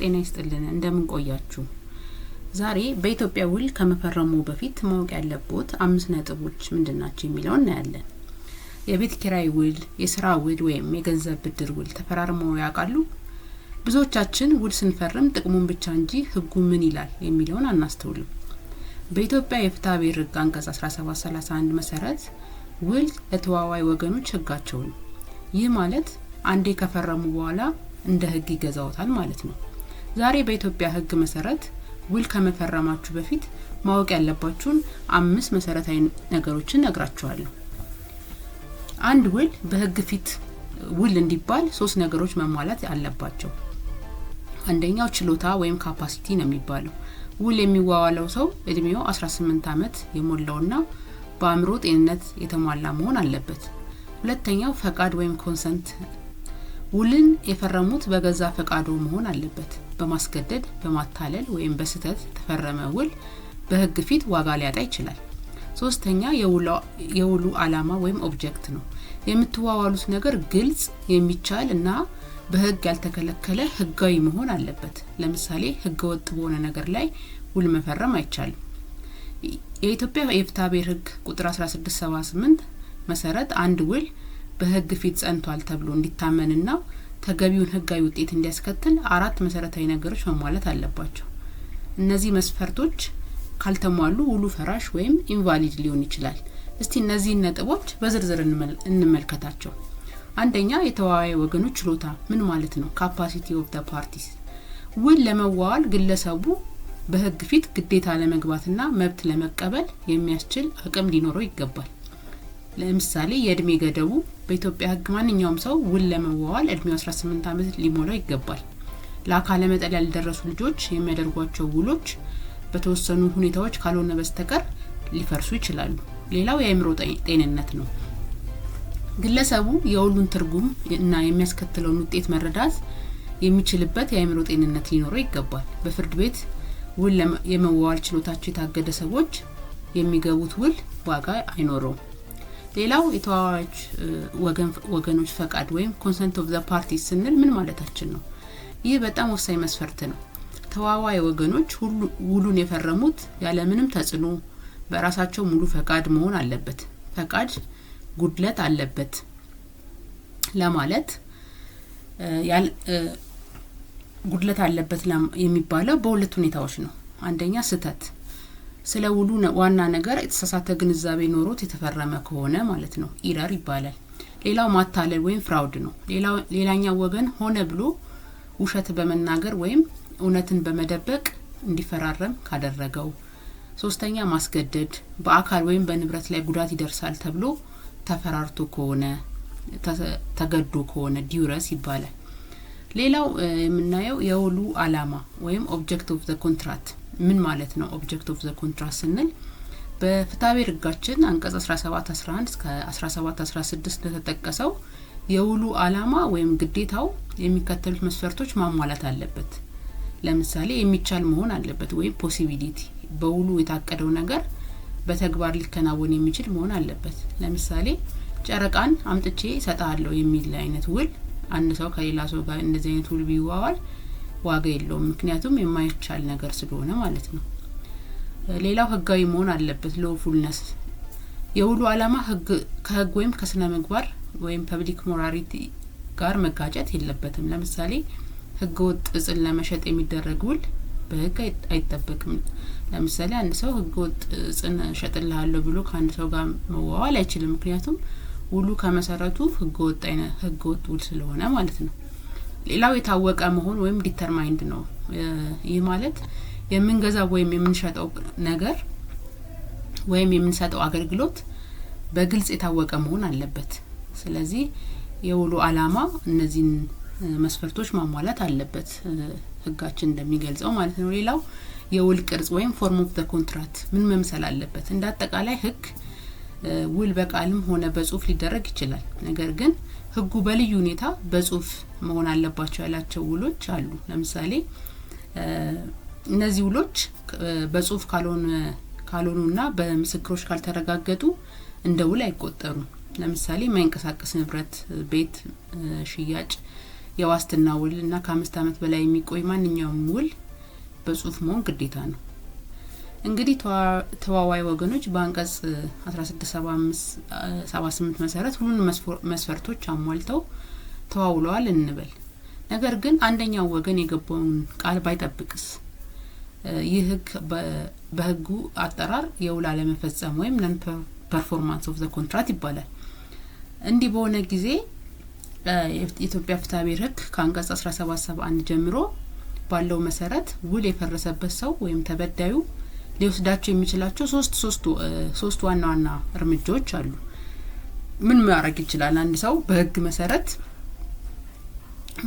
ጤና ይስጥልን፣ እንደምን ቆያችሁ? ዛሬ በኢትዮጵያ ውል ከመፈረሙ በፊት ማወቅ ያለብዎት አምስት ነጥቦች ምንድን ናቸው የሚለውን እናያለን። የቤት ኪራይ ውል፣ የስራ ውል ወይም የገንዘብ ብድር ውል ተፈራርመው ያውቃሉ? ብዙዎቻችን ውል ስንፈርም ጥቅሙን ብቻ እንጂ ሕጉ ምን ይላል የሚለውን አናስተውልም። በኢትዮጵያ የፍትሐ ብሔር ሕግ አንቀጽ 1731 መሰረት ውል ለተዋዋይ ወገኖች ሕጋቸው ነው። ይህ ማለት አንዴ ከፈረሙ በኋላ እንደ ሕግ ይገዛዎታል ማለት ነው። ዛሬ በኢትዮጵያ ሕግ መሰረት ውል ከመፈረማችሁ በፊት ማወቅ ያለባችሁን አምስት መሰረታዊ ነገሮችን እነግራችኋለሁ። አንድ ውል በሕግ ፊት ውል እንዲባል ሶስት ነገሮች መሟላት አለባቸው። አንደኛው ችሎታ ወይም capacity ነው የሚባለው። ውል የሚዋዋለው ሰው እድሜው 18 ዓመት የሞላውና በአእምሮ ጤንነት የተሟላ መሆን አለበት። ሁለተኛው ፈቃድ ወይም consent፣ ውልን የፈረሙት በገዛ ፈቃዶ መሆን አለበት። በማስገደድ፣ በማታለል ወይም በስህተት የተፈረመ ውል በሕግ ፊት ዋጋ ሊያጣ ይችላል። ሶስተኛ የውሉ ዓላማ ወይም object ነው። የምትዋዋሉት ነገር ግልጽ፣ የሚቻል እና በሕግ ያልተከለከለ ሕጋዊ መሆን አለበት። ለምሳሌ ሕገ ወጥ በሆነ ነገር ላይ ውል መፈረም አይቻልም። የኢትዮጵያ የፍትሐ ብሔር ሕግ ቁጥር 1678 መሰረት አንድ ውል በሕግ ፊት ጸንቷል ተብሎ እንዲታመንና ተገቢውን ሕጋዊ ውጤት እንዲያስከትል አራት መሰረታዊ ነገሮች መሟላት አለባቸው። እነዚህ መስፈርቶች ካልተሟሉ ውሉ ፈራሽ ወይም invalid ሊሆን ይችላል። እስቲ እነዚህን ነጥቦች በዝርዝር እንመልከታቸው። አንደኛ፣ የተዋዋይ ወገኖች ችሎታ ምን ማለት ነው? Capacity of the parties። ውል ለመዋዋል ግለሰቡ በሕግ ፊት ግዴታ ለመግባትና መብት ለመቀበል የሚያስችል አቅም ሊኖረው ይገባል። ለምሳሌ የእድሜ ገደቡ፣ በኢትዮጵያ ሕግ ማንኛውም ሰው ውል ለመዋዋል እድሜው 18 ዓመት ሊሞላው ይገባል። ለአካለ መጠን ያልደረሱ ልጆች የሚያደርጓቸው ውሎች በተወሰኑ ሁኔታዎች ካልሆነ በስተቀር ሊፈርሱ ይችላሉ። ሌላው የአእምሮ ጤንነት ነው። ግለሰቡ የውሉን ትርጉም እና የሚያስከትለውን ውጤት መረዳት የሚችልበት የአእምሮ ጤንነት ሊኖረው ይገባል። በፍርድ ቤት ውል የመዋዋል ችሎታቸው የታገደ ሰዎች የሚገቡት ውል ዋጋ አይኖረውም። ሌላው የተዋዋዮች ወገኖች ፈቃድ ወይም consent of the parties ስንል ምን ማለታችን ነው? ይህ በጣም ወሳኝ መስፈርት ነው። ተዋዋይ ወገኖች ውሉን የፈረሙት ያለምንም ተጽዕኖ በራሳቸው ሙሉ ፈቃድ መሆን አለበት። ፈቃድ ጉድለት አለበት ለማለት፣ ጉድለት አለበት የሚባለው በሁለት ሁኔታዎች ነው። አንደኛ ስህተት፣ ስለ ውሉ ዋና ነገር የተሳሳተ ግንዛቤ ኖሮት የተፈረመ ከሆነ ማለት ነው፣ error ይባላል። ሌላው ማታለል ወይም fraud ነው። ሌላኛው ወገን ሆነ ብሎ ውሸት በመናገር ወይም እውነትን በመደበቅ እንዲፈራረም ካደረገው። ሶስተኛ ማስገደድ፣ በአካል ወይም በንብረት ላይ ጉዳት ይደርሳል ተብሎ ተፈራርቶ ከሆነ፣ ተገዶ ከሆነ duress ይባላል። ሌላው የምናየው የውሉ አላማ ወይም object of the contract ምን ማለት ነው? Object of the contract ስንል በፍትሐብሔር ሕጋችን አንቀጽ 1711 እስከ 1716 እንደተጠቀሰው የውሉ አላማ ወይም ግዴታው የሚከተሉት መስፈርቶች ማሟላት አለበት። ለምሳሌ የሚቻል መሆን አለበት ወይም possibility፣ በውሉ የታቀደው ነገር በተግባር ሊከናወን የሚችል መሆን አለበት። ለምሳሌ ጨረቃን አምጥቼ እሰጥሃለሁ የሚል አይነት ውል፣ አንድ ሰው ከሌላ ሰው ጋር እንደዚህ አይነት ውል ቢዋዋል ዋጋ የለውም። ምክንያቱም የማይቻል ነገር ስለሆነ ማለት ነው። ሌላው ህጋዊ መሆን አለበት። Lawfulness፣ የውሉ ዓላማ ከህግ ወይም ከስነ ምግባር ወይም public morality ጋር መጋጨት የለበትም። ለምሳሌ ህገ ወጥ እጽን ለመሸጥ የሚደረግ ውል በህግ አይጠበቅም። ለምሳሌ አንድ ሰው ህገ ወጥ እጽን እሸጥልሃለሁ ብሎ ከአንድ ሰው ጋር መዋዋል አይችልም። ምክንያቱም ውሉ ከመሰረቱ ህገ ወጥ ውል ስለሆነ ማለት ነው። ሌላው የታወቀ መሆን ወይም determined ነው። ይህ ማለት የምንገዛው ወይም የምንሸጠው ነገር ወይም የምንሰጠው አገልግሎት በግልጽ የታወቀ መሆን አለበት። ስለዚህ የውሉ ዓላማ እነዚህን መስፈርቶች ማሟላት አለበት፣ ህጋችን እንደሚገልጸው ማለት ነው። ሌላው የውል ቅርጽ ወይም form of the contract ምን መምሰል አለበት? እንደ አጠቃላይ ህግ ውል በቃልም ሆነ በጽሁፍ ሊደረግ ይችላል። ነገር ግን ህጉ በልዩ ሁኔታ በጽሁፍ መሆን አለባቸው ያላቸው ውሎች አሉ። ለምሳሌ እነዚህ ውሎች በጽሁፍ ካልሆኑና በምስክሮች ካልተረጋገጡ እንደ ውል አይቆጠሩም። ለምሳሌ የማይንቀሳቀስ ንብረት፣ ቤት ሽያጭ፣ የዋስትና ውል እና ከ5 ዓመት በላይ የሚቆይ ማንኛውም ውል በጽሁፍ መሆን ግዴታ ነው። እንግዲህ ተዋዋይ ወገኖች በአንቀጽ 1678 መሰረት ሁሉንም መስፈርቶች አሟልተው ተዋውለዋል እንበል። ነገር ግን አንደኛው ወገን የገባውን ቃል ባይጠብቅስ? ይህ ህግ በህጉ አጠራር የውል አለመፈጸም ወይም non performance of the contract ይባላል። እንዲህ በሆነ ጊዜ የኢትዮጵያ ፍትሐ ብሔር ህግ ከአንቀጽ 1771 ጀምሮ ባለው መሰረት ውል የፈረሰበት ሰው ወይም ተበዳዩ ሊወስዳቸው የሚችላቸው ሶስት ዋና ዋና እርምጃዎች አሉ። ምን ማድረግ ይችላል? አንድ ሰው በህግ መሰረት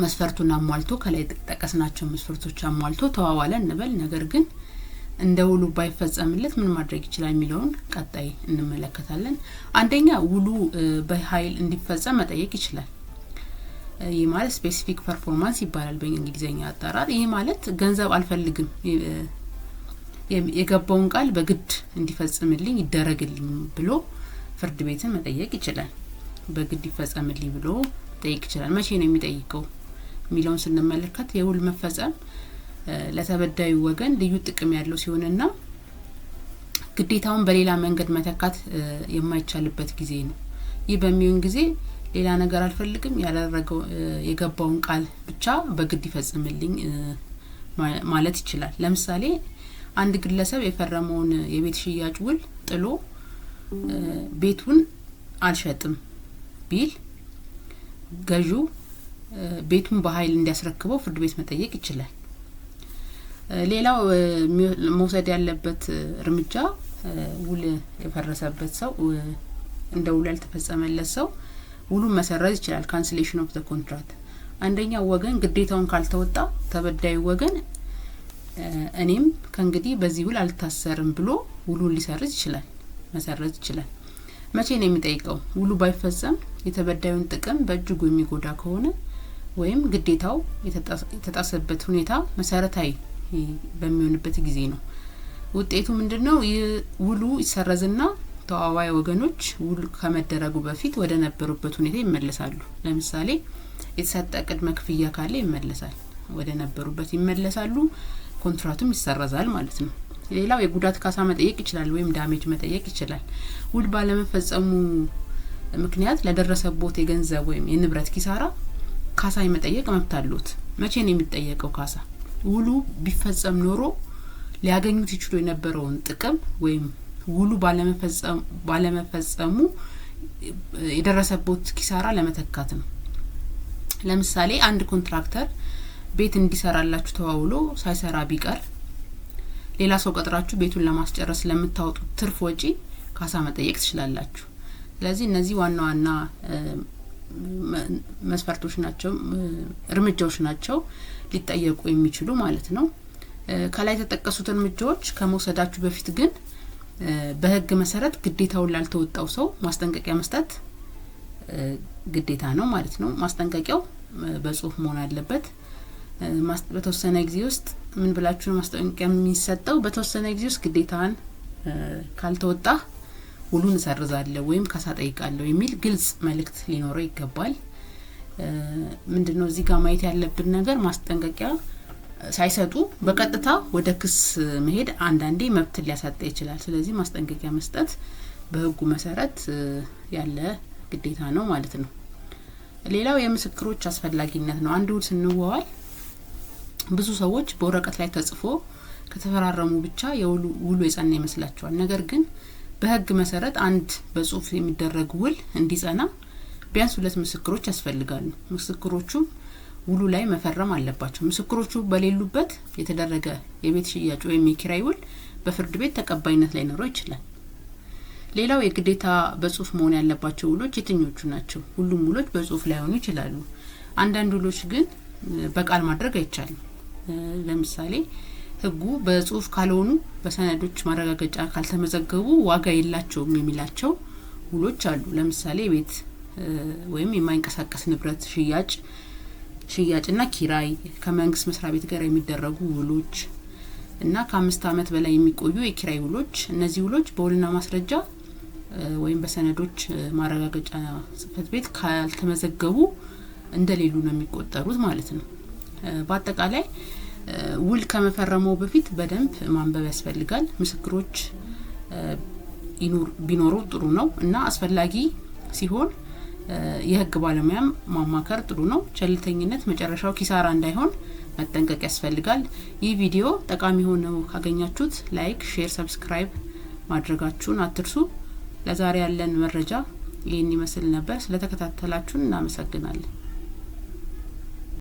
መስፈርቱን አሟልቶ፣ ከላይ ጠቀስናቸው መስፈርቶች አሟልቶ ተዋዋለ እንበል። ነገር ግን እንደ ውሉ ባይፈጸምለት ምን ማድረግ ይችላል የሚለውን ቀጣይ እንመለከታለን። አንደኛ፣ ውሉ በኃይል እንዲፈጸም መጠየቅ ይችላል። ይህ ማለት specific performance ይባላል በእንግሊዝኛ አጠራር። ይህ ማለት ገንዘብ አልፈልግም፣ የገባውን ቃል በግድ እንዲፈጽምልኝ ይደረግልኝ ብሎ ፍርድ ቤትን መጠየቅ ይችላል። በግድ ይፈጸምልኝ ብሎ መጠየቅ ይችላል። መቼ ነው የሚጠይቀው የሚለውን ስንመለከት የውል መፈጸም ለተበዳዩ ወገን ልዩ ጥቅም ያለው ሲሆንና ግዴታውን በሌላ መንገድ መተካት የማይቻልበት ጊዜ ነው። ይህ በሚሆን ጊዜ ሌላ ነገር አልፈልግም፣ ያደረገው የገባውን ቃል ብቻ በግድ ይፈጽምልኝ ማለት ይችላል። ለምሳሌ አንድ ግለሰብ የፈረመውን የቤት ሽያጭ ውል ጥሎ ቤቱን አልሸጥም ቢል ገዢው ቤቱን በኃይል እንዲያስረክበው ፍርድ ቤት መጠየቅ ይችላል። ሌላው መውሰድ ያለበት እርምጃ፣ ውል የፈረሰበት ሰው፣ እንደ ውሉ ያልተፈጸመለት ሰው ውሉን መሰረዝ ይችላል። Cancellation of the contract። አንደኛው ወገን ግዴታውን ካልተወጣ ተበዳዩ ወገን እኔም ከእንግዲህ በዚህ ውል አልታሰርም ብሎ ውሉን ሊሰርዝ ይችላል፣ መሰረዝ ይችላል። መቼ ነው የሚጠይቀው? ውሉ ባይፈጸም የተበዳዩን ጥቅም በእጅጉ የሚጎዳ ከሆነ ወይም ግዴታው የተጣሰበት ሁኔታ መሰረታዊ በሚሆንበት ጊዜ ነው። ውጤቱ ምንድን ነው? ይህ ውሉ ይሰረዝና ተዋዋይ ወገኖች ውል ከመደረጉ በፊት ወደ ነበሩበት ሁኔታ ይመለሳሉ። ለምሳሌ የተሰጠ ቅድመ ክፍያ ካለ ይመለሳል፣ ወደ ነበሩበት ይመለሳሉ። ኮንትራቱም ይሰረዛል ማለት ነው። ሌላው የጉዳት ካሳ መጠየቅ ይችላል ወይም damage መጠየቅ ይችላል። ውል ባለመፈጸሙ ምክንያት ለደረሰቦት የገንዘብ ወይም የንብረት ኪሳራ ካሳ የመጠየቅ መብት አለዎት። መቼ ነው የሚጠየቀው ካሳ? ውሉ ቢፈጸም ኖሮ ሊያገኙት ይችሉ የነበረውን ጥቅም ወይም ውሉ ባለመፈጸሙ የደረሰቦት ኪሳራ ለመተካት ነው። ለምሳሌ አንድ ኮንትራክተር ቤት እንዲሰራላችሁ ተዋውሎ ሳይሰራ ቢቀር ሌላ ሰው ቀጥራችሁ ቤቱን ለማስጨረስ ለምታወጡት ትርፍ ወጪ ካሳ መጠየቅ ትችላላችሁ። ስለዚህ እነዚህ ዋና ዋና መስፈርቶች ናቸው፣ እርምጃዎች ናቸው ሊጠየቁ የሚችሉ ማለት ነው። ከላይ የተጠቀሱት እርምጃዎች ከመውሰዳችሁ በፊት ግን በሕግ መሰረት ግዴታውን ላልተወጣው ሰው ማስጠንቀቂያ መስጠት ግዴታ ነው ማለት ነው። ማስጠንቀቂያው በጽሁፍ መሆን አለበት። በተወሰነ ጊዜ ውስጥ ምን ብላችሁ ነው ማስጠንቀቂያ የሚሰጠው? በተወሰነ ጊዜ ውስጥ ግዴታህን ካልተወጣህ ውሉን እሰርዛለሁ ወይም ካሳ ጠይቃለሁ የሚል ግልጽ መልእክት ሊኖረው ይገባል። ምንድነው እዚህ ጋር ማየት ያለብን ነገር? ማስጠንቀቂያ ሳይሰጡ በቀጥታ ወደ ክስ መሄድ አንዳንዴ መብትን ሊያሳጣ ይችላል። ስለዚህ ማስጠንቀቂያ መስጠት በህጉ መሰረት ያለ ግዴታ ነው ማለት ነው። ሌላው የምስክሮች አስፈላጊነት ነው። አንድ ውል ስንዋዋል ብዙ ሰዎች በወረቀት ላይ ተጽፎ ከተፈራረሙ ብቻ የውሉ ውሉ የጸና ይመስላቸዋል። ነገር ግን በህግ መሰረት አንድ በጽሁፍ የሚደረግ ውል እንዲጸና ቢያንስ ሁለት ምስክሮች ያስፈልጋሉ። ምስክሮቹም ውሉ ላይ መፈረም አለባቸው። ምስክሮቹ በሌሉበት የተደረገ የቤት ሽያጭ ወይም የኪራይ ውል በፍርድ ቤት ተቀባይነት ላይኖረው ይችላል። ሌላው የግዴታ በጽሁፍ መሆን ያለባቸው ውሎች የትኞቹ ናቸው? ሁሉም ውሎች በጽሁፍ ላይሆኑ ይችላሉ። አንዳንድ ውሎች ግን በቃል ማድረግ አይቻልም። ለምሳሌ ህጉ በጽሁፍ ካልሆኑ፣ በሰነዶች ማረጋገጫ ካልተመዘገቡ ዋጋ የላቸውም የሚላቸው ውሎች አሉ። ለምሳሌ የቤት ወይም የማይንቀሳቀስ ንብረት ሽያጭና ኪራይ፣ ከመንግስት መስሪያ ቤት ጋር የሚደረጉ ውሎች እና ከ5 ዓመት በላይ የሚቆዩ የኪራይ ውሎች። እነዚህ ውሎች በውልና ማስረጃ ወይም በሰነዶች ማረጋገጫ ጽህፈት ቤት ካልተመዘገቡ እንደሌሉ ነው የሚቆጠሩት ማለት ነው። በአጠቃላይ ውል ከመፈረሙ በፊት በደንብ ማንበብ ያስፈልጋል። ምስክሮች ቢኖሩ ጥሩ ነው እና አስፈላጊ ሲሆን የህግ ባለሙያም ማማከር ጥሩ ነው። ቸልተኝነት መጨረሻው ኪሳራ እንዳይሆን መጠንቀቅ ያስፈልጋል። ይህ ቪዲዮ ጠቃሚ ሆነው ካገኛችሁት like፣ share፣ subscribe ማድረጋችሁን አትርሱ። ለዛሬ ያለን መረጃ ይህን ይመስል ነበር። ስለተከታተላችሁን እናመሰግናለን።